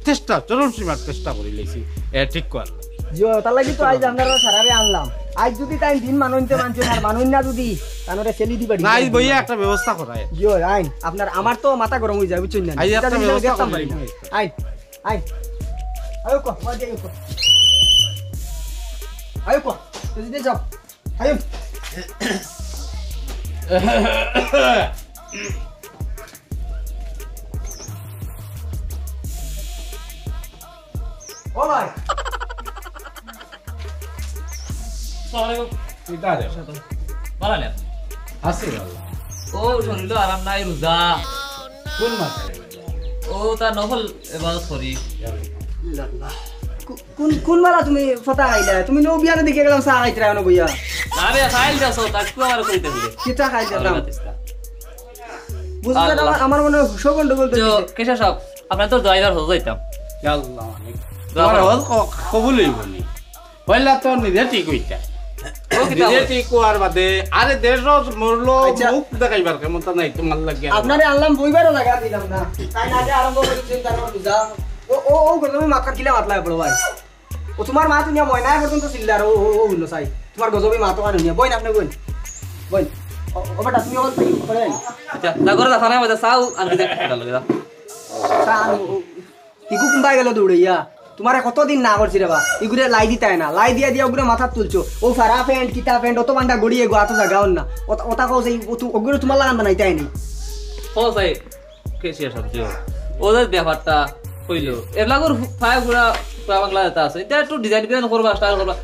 চেষ্টা, চরম সীমার চেষ্টা করি লেছি, এ, ঠিক করার। জি, তার লাগি তো আজ আমরা সারারে আনলাম। আজ যদি তাই দিন মানু নিতে মানছে না, মানু না যদি, তাহলে সেলি দিবা। না, আজ বইয়া একটা ব্যবস্থা করায়। জি, আইন। আপনার, আমার তো মাথা গরম হয়ে যায়, বুঝছেন না? আজ এটা একটা যদি ব্যবস্থা দেখতাম করি। পারি না। আইন, আইন। আয়ো কো, ওই যে আয়ো কো। আয়ো কো, তুই যদি যাও। আয়ো। ও ভাই। আসসালামু আলাইকুম। কিতা রে? ভালা নি? আছি ভালা। ও শরীরও আরাম নাই, রোজা। কোন মাসে? ও তার নফল এবাদত করি। কু-, কোন, কোন বেলা তুমি ফতা খাইলা? তুমি নৌ বিয়ানে দেখে গেলাম চা খাইতে রাখো না বইয়া। না রে, খাইল যাস, তার একটু আমার কইতে হইলে। কিতা খাইল যেতাম? বুঝতে পারলাম, আমার মনে হয় হুশও গন্ডগোল তো তো, হইছে। কেশব সাহেব, আপনার তো ড্রাইভার হতে যাইতাম। ইয়া আল্লাহ, মানে, দোয়া তোমার করো। হজ ক-, কবুল হইব নি? পয়লা তো নিজে ঠিক হইতা। ও, কিতা নিজে হজ? ঠিক হওয়ার বাদে, আরে, দেশ মরলো, আচ্ছা। মুখ দেখাইবার ক্ষমতা নাই তোমার লাগে। আপনারে আনলাম, বইবারও জাগা দিলাম না। তাই না যে আরম্ভ করে দিন, তারপর বুঝা। ও, ও, ও, তুমি মাথার কিলা মাতলা পড়ো ভাই। ও তোমার মা তুমি ময়না পর্যন্ত চিল্লার, ও, ও, ও, হইলো চাই। তোমার গজবে মা তো আর হুনিয়া। বইন, আপনি বইন। বইন। ও, ও বেটা, তুমি ওখান থেকে করে আইন। আচ্ছা, না করে দাও, থানায় মধ্যে চাও, আর কি দেখো, এটা লগে দাও। চা আনো, ও, ইগু কুম্বাই গেল দৌড়াইয়া। তোমারে কতদিন না করছি রে বা, ইগুরে লাই দিতায় না, লাই দিয়া দিয়া ওগুরে মাথাত তুলছো। ও ফারা প্যান্ট, কিতা প্যান্ট, অত বান্ডা গড়িয়ে গো, অত জাগা অর না। ওতা, ওতা কও যে, ও তু-, ওগুরে তোমার লাগান বানাইতায় নি। ও সাই, কেশিয়া সবজি ও। ওদের ব্যাপারটা হইলো। এবলাগর ফু-, ফায় ফুরা বাংলা যেটা আছে, এটা একটু ডিজাইন ডিজাইন করবা, স্টাইল করবা,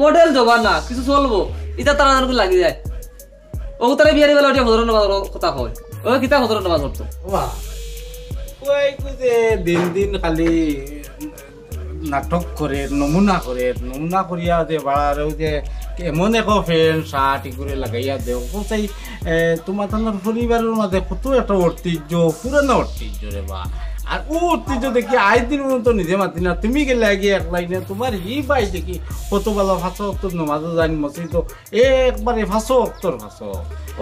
মডেল জবানা, কিছু চলবো, এটা তারা যেন লাগি যায়। ও তারা বিয়ারি বেলা উঠিয়া ফজরর নামাজ কথা কয়, ও কিতা ফজরর নামাজ পড়তো? বাহ। ওই যে দিন দিন খালি নাটক করে, নমুনা করে, নমুনা করিয়া যে বাড়ার ওই যে এমন এক প্যান্ট শার্ট এগুলো লাগাইয়া দেও, কোথায়? এ, তোমার তানোর পরিবারের মাঝে কত একটা ঐতিহ্য, পুরানো ঐতিহ্য রে বা। আর ও ঐতিহ্য দেখি আজ দিন পর্যন্ত নিজে মাতি না, তুমি গেলে আগে এক লাইনে, তোমার হি ভাই দেখি কত ভালো ফাঁসো অক্ত নমাজও জানি মসজিদ, একবারে ফাঁসো অক্তর ফাঁসো।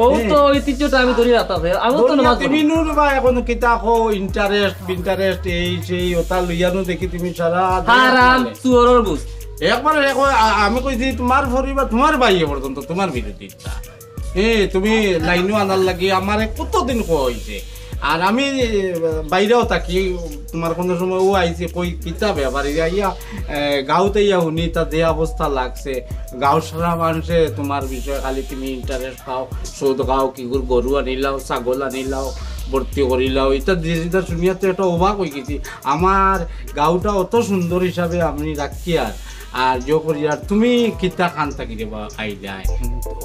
ও তো ঐতিহ্যটা আমি ধরি রাখতে আছে, আমি তো নমাজ পড়ি। তুমি নূর বা এখন কিতা কো ইন্টারেস্ট বিন্টারেস্ট এই সেই ওটা লইয়ানো দেখি তুমি সারা দিন হারাম চুয়ারর বুঝ। একবারে দেখো, আ-, আমি কইছি তোমার পরিবার, তোমার ভাইয়ে পর্যন্ত তোমার বিরোধিতা। এ, তুমি লাইনও আনার লাগি আমারে কতদিন কইছে। আর আমি, এ, বাইরেও থাকি, তোমার কোনো সময় ও আইছে, কই কিতা ব্যাপারে আইয়া, এ, গাঁওতে আইয়া শুনি তা যে অবস্থা লাগছে, গাঁও সারা মানুষে তোমার বিষয়ে খালি তুমি ইন্টারেস্ট খাও, সুদ খাও, কিগুর গরু আনিলাও, ছাগল আনিলাও, ভর্তি করিলাও, ইতা যে যেটা শুনিয়া তো একটা অবাক হয়ে গেছি। আমার গাঁওটা অত সুন্দর হিসাবে আমি রাখি আর, আর জো করি আর তুমি কিতা খান থাকি রে বা আই যায়।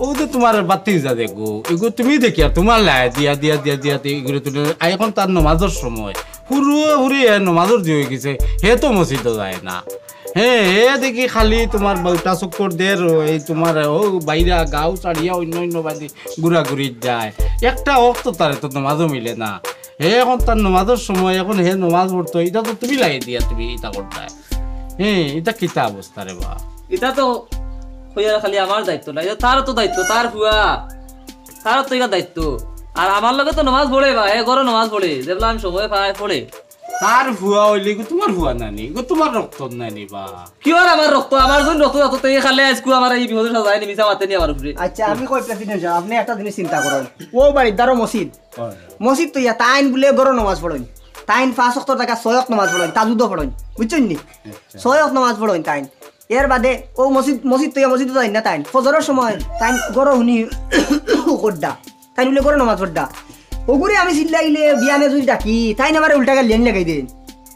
ও যে তোমার বাতি যা দেখো, এগো তুমি দেখি আর তোমার লাই দিয়া দিয়া দিয়া দিয়া দিয়া এগুলো তুমি, আর এখন তার নমাজের সময়, পুরো পুরি এ নমাজের দিয়ে হয়ে গেছে, হে তো মসজিদও যায় না। হ্যাঁ, হে দেখি খালি তোমার বউটা চক্কর দের, এই তোমার ও বাইরা গাঁও ছাড়িয়া অন্য অন্য বাড়ি ঘুরাঘুরি যায়। একটা অক্ত তারে তো নমাজও মিলে না। হে এখন তার নমাজের সময়, এখন হে নমাজ পড়তো, এটা তো তুমি লাগিয়ে দিয়া তুমি এটা করতায়। হ্যাঁ, এটা কিতা অবস্থা রে বা? এটা তো কইয়ার খালি আমার দায়িত্ব না, এটা তার তো দায়িত্ব, তার ফুয়া, তার তো এটা দায়িত্ব। আর আমার লগে তো নমাজ পড়ে বা, এ ঘরো নমাজ পড়ে, দেখলাম সময় পায় পড়ে। তার ফুয়া হইলে গো তোমার ফুয়া নানি, গো তোমার রক্ত নানি বা। কি আর আমার রক্ত, আমার যখন রক্ত থাকতো, তো এই খালে আজকু আমার এই বিপদে সাজায় নি, মিছা মাতে নি আমার উপরে। আচ্ছা, আমি কই প্রেসিডেন্ট সাহেব, আপনি একটা জিনিস চিন্তা করুন। ও বাড়ির দ্বারো মসজিদ, হয়। মসজিদ তো ইয়া তাইন বলে ঘরো নমাজ পড়ইন, তাইন পাঁচ ওয়াক্তর জায়গা ছয় ওয়াক্ত নমাজ পড়ইন, তাজুদও পড়ইন, বুঝছেন নি? আচ্ছা। ছয় ওয়াক্ত নমাজ পড়ইন তাইন। এর বাদে ও মসজিদ, মসজিদ তো ইয়া মসজিদও যাইন না তাইন, ফজরর সময় তাইন ঘরো হুনি করডা। তাইন বলে ঘরো নমাজ পড়ডা। ওগুরে আমি চিল্লাইলে বিয়ানে যদি ডাকি, তাইন আমারে উল্টা গালি লাগাই দেন।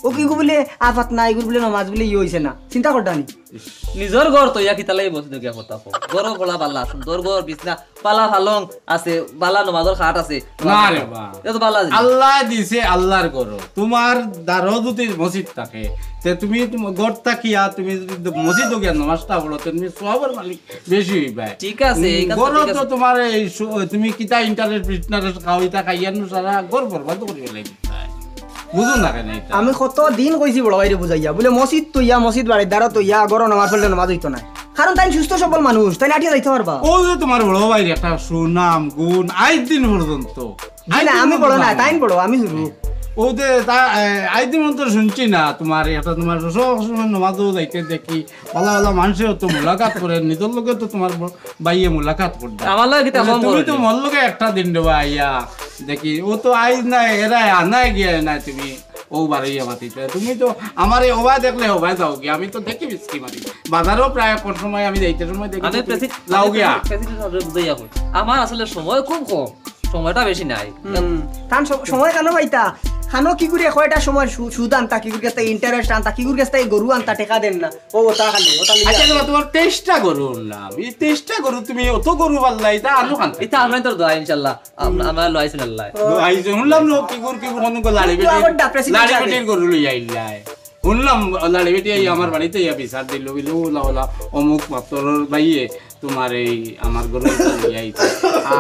ও কি গো বলে আফাত নাই, এগুর বলে নমাজ বলে ইয়ে হইছে না। চিন্তা করডা নি। নিজর ঘর তো ইয়া কিতা লাগি বসে দেখিয়া কথা কও। ঘরও বড় বালা, সুন্দর ঘর, বিছনা, বালা পালং আছে, বালা নমাজর খাট আছে। না রে বা। এটা তো বালা জিনিস। আল্লাহ দিছে, আল্লাহর ঘর। তোমার দ্বারও যদি মসজিদ থাকে, তে তুমি তুম-, ঘর থাকিয়া তুমি যদি মসজিদও গিয়া নমাজটা পড়ো, তে তুমি সওয়াবর মালিক বেশি হইবায়। ঠিক আছে, এই কথা ঘরও ঠিক তো আছে। তোমার এই সু-, তুমি কিতা ইন্টারেস্ট বিন্টারেস্ট খাও, ইতা খাইয়া নু সারা ঘর বরবাদ করি ফেলাই দিতায়। বুঝো না কেন এটা? আমি কত দিন কইছি বড় ভাইরে বুঝাইয়া, বলে মসজিদ তো ইয়া, মসজিদ বাড়ির দ্বারা তো ইয়া, ঘরো নমাজ পড়লে নমাজ হইতো না। কারণ তাই সুস্থ সবল মানুষ, তাই আটিয়া যাইতে পারবা। ও যে তোমার বড় ভাইর একটা সুনাম গুণ, আইজ দিন পর্যন্ত। জি না, আমি বড় না, তাই বড়, আমি হুরু। ও যে তা, এ, আইজ দিন পর্যন্ত শুনছি না তোমার, এটা তোমার সব সময় নমাজও যাইতে দেখি, ভালা ভালা মানুষেও তো মুলাকাত করে, নিজর লগে তো তোমার ব-, ভাইয়ে মুলাকাত করতা। আমার লগে কিতা বলে, কম তুমি করে তো নি? মোর লগে একটা দিন দেবা আইয়া, দেখি, ও তো আইজ নাই, এরা আনায় গিয়া নাই তুমি, ও বারইয়া মাতিতে। তুমি তো আমারে ওবা দেখলে ওবায় যাও গিয়া, আমি তো দেখি বিস্কি মারি। বাজারেও প্রায় কোন সময় আমি যাইতে সময় দেখি আমি তুমি প্রেসিড-, যাও আমি গিয়া। প্রেসিডেন্ট সাহেবরে বুঝাইয়া কই। আমার আসলে সময় খুব কম, সময়টা বেশি নাই। হুম। তান স-, সময় কেন পাইতা? খানো কি করে কয়টা সময় সু-, সুদ আনতা, কি করে গেছে ইন্টারেস্ট আনতা, কি করে গেছে গরু আনতা, টেকা দেন না। ও, ওটা খালি, ওটা লিখে আচ্ছা, আছে। তোমার, তোমার তেইশটা গরু আনলাম। এই তেইশটা গরু তুমি অত গরু পাললা, এটা আনো খান। এটা আপনার তো দোয়া, ইনশাল্লাহ। আম-, আমরা লইছি আল্লাহ। ও। আইছে, শুনলাম না, কি গরু, কি গরু, কোন গরু, লাড়ি তো বেটি, আবার ডাবরা সিটি লাড়ি যাবে। বেটির গরু লইয়া আইলাই। শুনলাম, লাড়ি বেটি আইয়া আমার বাড়িতে ইয়া বিচার দিল, বলে, "ওলা, ওলা, অমুক মাতরর ভাইয়ে তোমার এই আমার গরু লইয়া আইছে।"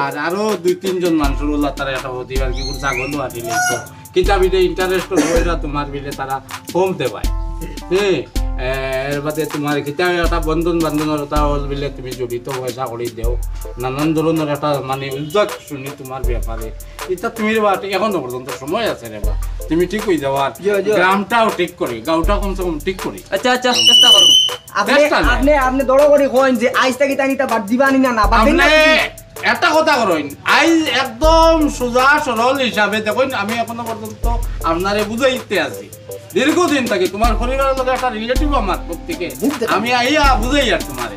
আর আরো দুই তিনজন মানুষের ওলা তারা একটা হতে আর কি গরু ছাগলও আটিলে তো। কিতা বিলে ইন্টারেস্ট হইরা তোমার বিলে তারা কম দেবায়। হ্যাঁ, এর বাদে তোমার কিতা একটা বন্ধন বান্ধবতা হল বিলে তুমি জড়িত পয়সা করি দেও। নানান ধরনের একটা মানে উদ্যোগ শুনি তোমার ব্যাপারে। এটা তুমি রে বা, এখনো পর্যন্ত সময় আছে রে বা। তুমি ঠিক হয়ে যাও আর জি, জি। গ্রামটাও ঠিক করি, গাঁওটা কমসে কম ঠিক করি। আচ্ছা, আচ্ছা, চেষ্টা করবো। আপনি, চেষ্টা নাই। আপনি, আপনি দড়ো করি কইন যে আইজ থাকি তাই নিতা বাদ দিবা নি না, না, বাদ দিন না। আপনি একটা কথা করইন, আইজ একদম সোজা সরল হিসাবে দেখইন, আমি এখনো পর্যন্ত আপনারে বুঝাইতে আছি। দীর্ঘদিন থাকি তোমার পরিবারের লগে একটা রিলেটিভ আমার প্রত্যেকে, বুঝতে আমি আইয়া বুঝাই আর তোমারে।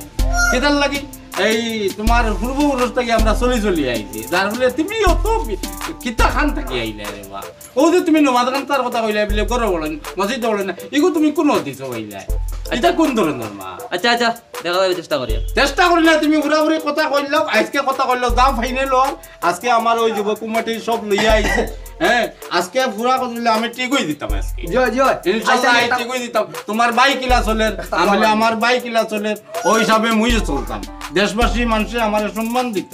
কিতার লাগি? এই তোমার পূর্বপুরুষ থাকি আমরা চলি চলি আইছি, যার ফলে তুমি অত বি-, কিতা খান থাকি আইলে রে বা? ও যে তুমি নমাজ খান তার কথা কইলে, বিলে ঘরো বলেন, মসজিদে বলেন না, এগো তুমি কোন দিছো কইলে? ইটা কুন ধরনর মা? আচ্ছা, আচ্ছা, দেখা যাইবো, চেষ্টা করিয়া। চেষ্টা করি না, তুমি পুরাপুরি কথা কইলাও, আইজকে কথা কইলাও, দাম ফাইনাল অর। আইজকে আমার ওই যুব কমিটির সব লইয়া আইছে। হ্যাঁ, আইজকে পুরা কথা কইলে আমি ঠিকই দিতাম আইজকে। জি অয়, জি অয়। ইনশাআল্লাহ, আইজকে আমি একটা ঠিকই দিতাম। তুমার ভাই কিলা চলের, একটা আমি বলি, আমার ভাই কিলা চলের, ওই হিসাবে মুইও চলতাম। দেশবাসী মানষে আমারে সম্মান দিত।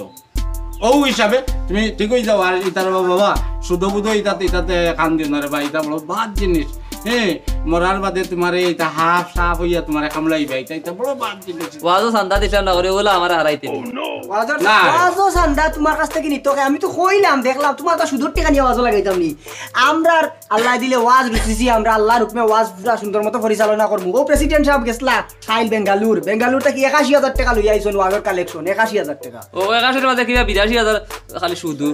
ও হিসাবে তুমি ঠিকই যাও। আর ইতার বাবা, বাবা, শুধু বুধ ইতাতে, ইতাতে কান দিও না রে ভাই, ইতা বড় বাদ জিনিস। হ্যাঁ, মরার বাদে তুমারে ইতা হাফ সাফ অইয়া তুমারে কামড়াইবা, ইতা, ইতা বড় বাদ জিনিস। ওয়াজও চান্দা দিতাম না করি, ওগুলা আমারে হারাইতে নি। ওয়াজর, না। ওয়াজও চান্দা তুমার কাছ থাকি নিতো কে? আমি তো কইলাম, দেখলাম, তুমার তো সুদর টেকা নিয়া ওয়াজও লাগাইতাম নি। আমরার আল্লায় দিলে ওয়াজ রুচিছি, আমরা আল্লার হুকুমে ওয়াজ পুরা সুন্দর মতো পরিচালনা করমু। ও প্রেসিডেন্ট সাব গেছলা, কাইল বেঙ্গালুর, বেঙ্গালুর থাকি একাশি হাজার টেকা লইয়া আইছইন ওয়াজর কালেকশন, একাশি হাজার টেকা। ও একাশির মাঝে কিবা বিরাশি হাজার খালি শুধু।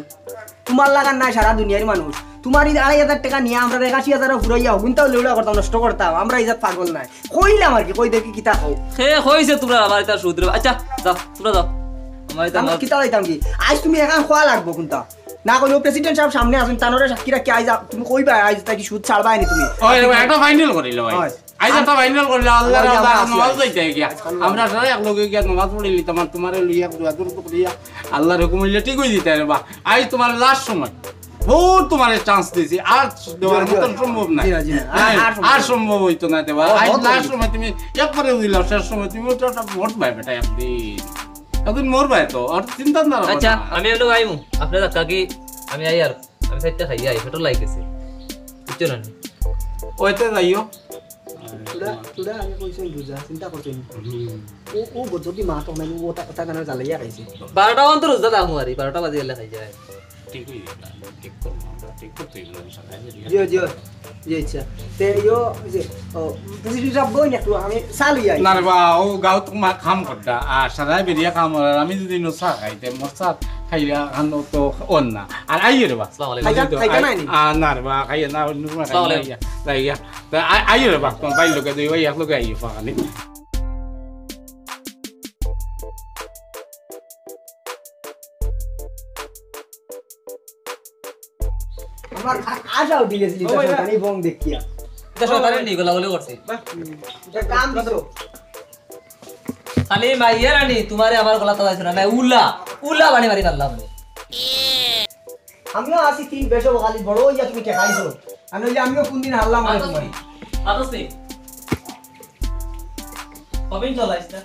তুমার লাখান নায় সারা দুনিয়ার মানুষ। তুমার ই আড়াই হাজার টেকা নিয়া আমরার একাশি হাজারও ফুরাইয়া হগুনতাও লেউড়া করতাম, নষ্ট করতাম। আমরা ইজাত পাগল নায়। কইলাম আর কি, কই দেখি কিতা কও। হে কইছে তুমরা আমার ইতা শুধু। আচ্ছা, যাও, তুমরা যাও। আমার ইতা আমার মাফ। কিতা লইতাম কি? আইজ তুমি এখান খোয়া লাগবো কুনটা? না কইলেও প্রেসিডেন্ট সাব সামনে আছইন, তানরে সাক্ষী রাখিয়া আইজ আ-, তুমি কইবা আইজ থাকি সুদ ছাড়বায় নি তুমি। ওই, ওই, একটা ফাইনাল করিল ভাই। হয়। আইজ একটা ফাইনাল করিল, আল্লার আল্লাহ রাস্তায় আল্লাহ নমাজ আছি। যাইতে গিয়া। আল্লাহ আমরা সারা এক লগে গিয়া নমাজ পড়ি লিতাম, আর তুমারে লইয়া দোয়া দুরুদ পড়িয়া আল্লার হুকুম অইলে ঠিকই দিতায় রে বা। আইজ তুমার লাস্ট সময়, বহুত তুমারে চান্স দিছি, আর দেওয়ার জি, জি। মতন সম্ভব নায়। জি, জি। আর, হ্যাঁ, আর সম্ভব আর সম্ভব অইতো না দেওয়া। ও, আইজ অত লাস্ট অইতো। সময় তুমি একবারে দিলাও, শেষ সময় তুমি ওটা, ওটা ভোট পায় বেটা একদিন। এখন মরবায় তো, আর চিন্তা না রাখো আচ্ছা, না। আমি হলো আইমু। আপনি ধাক্কা কি? আমি আই আর আমি সাইডটা খাইয়া আই, পেটও লাগি গেছে। বুঝছো না নি? ওইতে যাইও। তোরা, তোরা আগে কইছইন বুঝা, চিন্তা করছইন। হুম। ও, ও যদি মা তো নাই, ও তা, তা জানা জ্বালাইয়া খাইছে। বারোটা অন্তর রোজা দাম আর বারোটা বাজে গেলে খাই যায়। ঠিকই, ঠিক করবো আমরা, ঠিক করতে হইব ইনশাআল্লাহ। জিও, জিও। জি, আচ্ছা। তে, ইয়ো, ওই যে, ও, প্রেসিডেন্ট সাব বই না, একটু আমি চা লইয়া আই। না রে বা, ও গাঁও তো মা কাম করতা, আর সারা বেরিয়া কাম করার, আমি যদি নো চা খাইতে, মোর চা খাইয়া খান তো অন না। আর আইও রে বা। আসসালামু আলাইকুম। খাইতা, খাইতা নাই নি? আ, না রে বা, খাইয়া না, অন্য সময় খাইয়া আসসালামু আলাইকুম। না, ইয়া, তা ইয়া। তা আ-, আইও রে বা, তোমার ভাইর লগে দুই ভাই এক লগে আইও, পাকানি। আমার আ-, আশা উঠি গেছিল, ও ভাই, শয়তানি বং দেখিয়া। এটা শয়তানি নি, গোলাগুলি করছে। বাহ। এটা কাম দিছো। খালি মাইয়া রানী, তোমারে আমার গলা তো পাইছো না, নাই উলা, উলা বাড়ি মারি পারলাম না। আমিও আছি তিন বেশো খালি বড় হইয়া তুমি ঠেকাইছো। আর নইলে আমিও কোনদিন হারলাম না তোমার। আদস নেই। কবিন চলাইস না।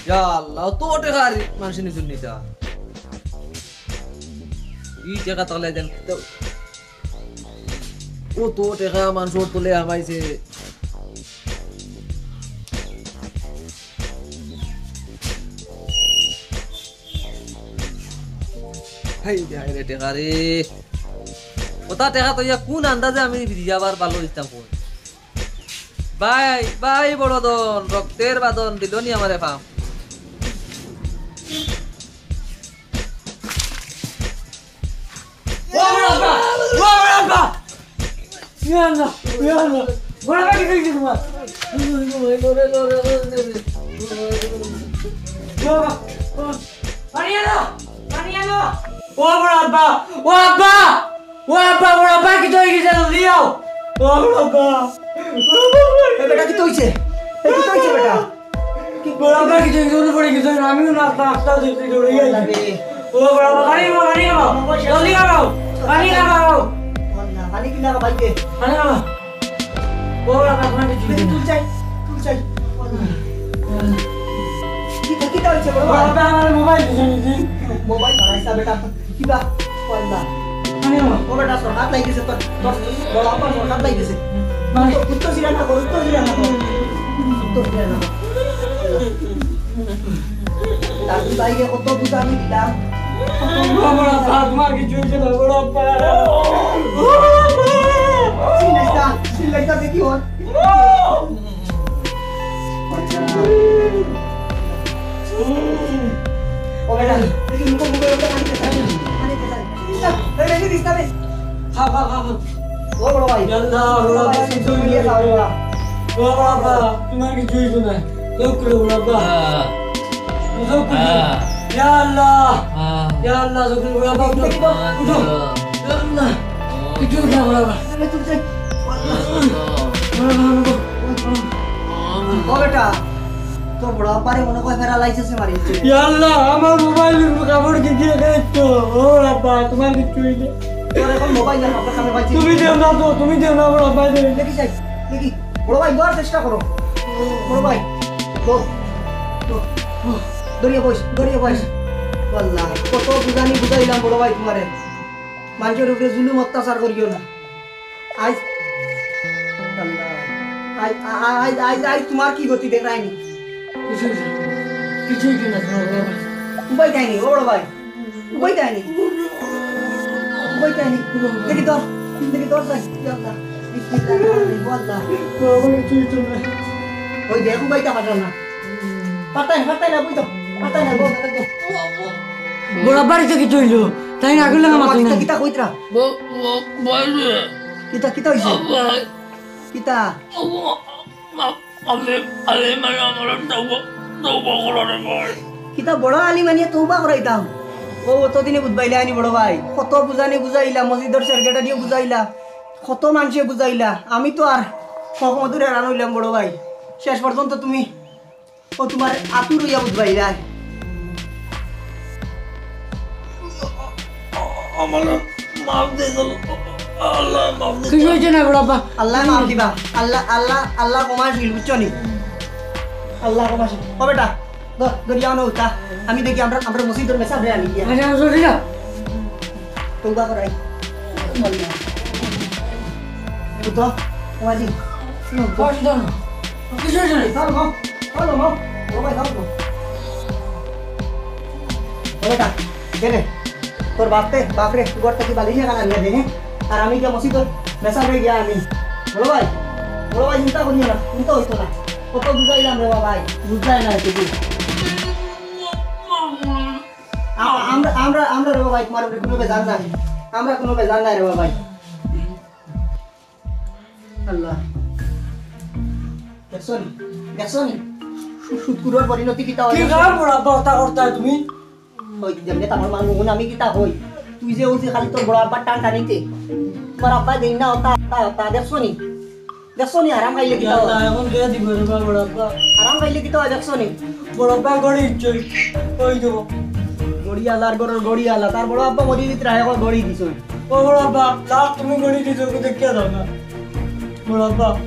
ইয়া আল্লাহ, অত টেকা আর মানুষে নিজর নিতা। ই টেকা তাহলে দেন তো। অত টেকা মানুষর তলে হামাইছে। হেই দে, হায় রে টেকা রে। অতা টেকা তো ইয়া কোন আন্দাজে আমি বিয়া আবার ভালো দিতাম কোন? ভাই, ভাই বড় ধন, রক্তের বাঁধন, দিল নি আমারে ফাম। ও বড় আব্বা! ও বড় আব্বা! ইয়া আল্লাহ, ইয়া আল্লাহ। বড় আব্বা, কি হইছে তোমার? ও বাবা, ও, পানি আনো, পানি আনো। ও বড় আব্বা, ও আব্বা, ও আব্বা, বড় আব্বা, কি হয়ে গেছে? জলদি আও। ও বড় আব্বা। এ বেটা, কি হইছে? এ, কি হইছে বেটা? বড় আব্বা, কি হয়ে গেছে? পড়ে গেছে, আমিও না আস্তে আস্তে দেখতে দৌড়ে যাই। ও বড় আব্বা, পানি আনো, পানি আনো। জলদি আনো, পানি আনো। পানি কিনা বাইকে? পানি আনো। ও বড় আব্বা, আপনার কিছু দেখি, তুল চাই, তুল চাই। কিতা, কিতা হইছে বড় বড় ভাই? আব্বা, আমার মোবাইল দিছে নি? মোবাইল হারাইছা বেটা, কিবা? আল্লাহ। আরে বাবা। ও বেটা, সরকার লাগিছে তোর, তোর বড় আব্বা সরকার লাগিছে। মানে? উত্তর দিলা না কর, উত্তর দিলা না কর। উত্তর দিলা না কর। তার বাইরে কত বুঝ আমি দিলাম। ও বড় আব্বা, তোমার কিছু হইছে না, বড় আব্বা। চিল্লাইতা, চিল্লাইতা দেখি ওর। ও বেটা, দেখি মুখো মুখো একটা পানি খেতে হয়। পানি খেতে হয়। এই, এই, এই, এই, এই। খাও, খাও, খাও, খাও। ও বড় ভাই। ইয়াল্লা, বড় ভাই, তুমি নিয়ে যাও, বাবা। ও বাবা, তোমার কিছু হইছে না। চোখ খুলো বাবা। চোখ খুলো। ইয়া আল্লাহ। ইয়া আল্লাহ, চোখ খুলো বাবা, উঠো। উঠো। ইয়া আল্লাহ। কিছু হইছে না বাবা। আরে তুই যাই। আল্লাহ। বাবা, বাবা। ও বেটা, তোর বড় আব্বারে মনে হয় প্যারালাইসিসে মারিছে। ইয়া আল্লাহ, আমার মোবাইল কাপড় কি দিয়ে গেছে তো? ও বাবা, তোমার কিছু হইছে? তোর এখন মোবাইল আর আপনার সামনে পাইছি। তুমি দেও না তো, তুমি দেও না, আমার আব্বা দেও। দেখি যাই, দেখি। বড় ভাই, বড় চেষ্টা করো। বড় ভাই, বস। বস। দড়িয়ে বস, দড়িয়ে বস। আল্লাহ, কত বুঝানি বুঝাইলাম বড় ভাই তোমারে। মানুষের উপরে জুলুম অত্যাচার করিও না। আইজ, আল্লাহ, আইজ, আ-, আ-, আইজ, আইজ, আইজ তোমার কি গতি দেখায়নি? কিছুই না, কিছুই না, তোমার বাবা। উপায় দেয়নি, ও বড় ভাই। উপায় দেয়নি। উপায় দেয়নি। দেখি ধর, দেখি ধর ভাই। ইয়া আল্লাহ। বিসমিল্লাহির রহমানির রহিম। ও আল্লাহ। বাবা, কিছুই তো না। ওই দেখ, উপায়টা পাঠাও না। পাঠায়, পাঠায় না, বুঝতো? পাঠায় না, বল, বল। বড় বাড়িতে কি চইল? তাই না, আগুন লাগা মাথা কিতা, নাই। কিতা কইতরা? ব-, ব-, বল রে। কিতা, কিতা হইছে? ও ভাই। কিতা? ও, আ-, আ-, আলে, আলে, মানে, আমার তওবা, তওবা করো রে ভাই। কিতা বড় আলিম আনিয়া তওবা করাইতাম? ও, অতদিনে বুঝবাইলা আনি বড় ভাই। কত বুঝানি বুঝাইলা, মসজিদর সেক্রেটারিও বুঝাইলা, কত মানষে বুঝাইলা। আমি তো আর হক মধুর হেরান হইলাম বড় ভাই। শেষ পর্যন্ত তুমি ও তোমার আতুর হইয়া বুঝবাইলা। আমার মাফ দে, আল্লাহ মাফ দে। কিছু হইছে না বড় আব্বা। আল্লাহ মাফ দিবা। আল্লাহ, আল্লাহ, আল্লাহ ক্ষমাশীল, বুঝছো নি? আল্লাহ ক্ষমাশীল। ও বেটা, দ-, দরিয়া না উঠা। আমি দেখি আমরা, আমরা মসজিদর মেসাব রে আনি গিয়া। আচ্ছা, আমি চলি না। তওবা করাই। বুঝতো? ওয়াজি। কষ্ট না। কিছু হইছে না। চলো, মাও। চলো, মাও। ও ভাই, চলো। ও বেটা, দে রে। তোর বাপরে, বাপরে, ঘর থাকি বালিশ এখান আনিয়া দে, হ্যাঁ? আর আমি গিয়া মসজিদর মেসাব রে গিয়া আমি। বড় ভাই, বড় ভাই, চিন্তা করিও না, চিন্তা হইতো না। কত বুঝাইলাম রে বাবা ভাই, বুঝাই না কিছু। আ-, আমরা, আমরা, আমরা রে বাবা ভাই, তোমার উপরে কোনো বেজার নাই। আমরা কোনো বেজার নাই রে বাবা ভাই। আল্লাহ। দেখছো নি? দেখছো নি? সু-, সুৎকুরর পরিণতি কিতা হয়? কি কাম বড় আব্বা হতা করতা তুমি? ওই যেমনে তামার মার মুগুন আমি কিতা কই? তুই যে ওই যে খালি তোর বড় আব্বার টান টানিতে। তোমার আব্বা দেন না হতা, হতা, হতা। দেখছো নি? দেখছো নি? আরাম খাইলে কিতা হয়? আল্লাহ, এখন কে দিব রে বা বড় আব্বা? আরাম খাইলে কিতা হয়? দেখছো নি? বড় আব্বা গড়ি ইচ্ছই। ওই দেবো। গড়িয়ালার গরুর গড়িয়ালা। তার বড় আব্বা মরি দিতে রাহে গড়ি দিছই। ও বড় আব্বা, লাখ তুমি গড়ি দিছো, ওকে দেখিয়া দাও না। বড় আব্বা।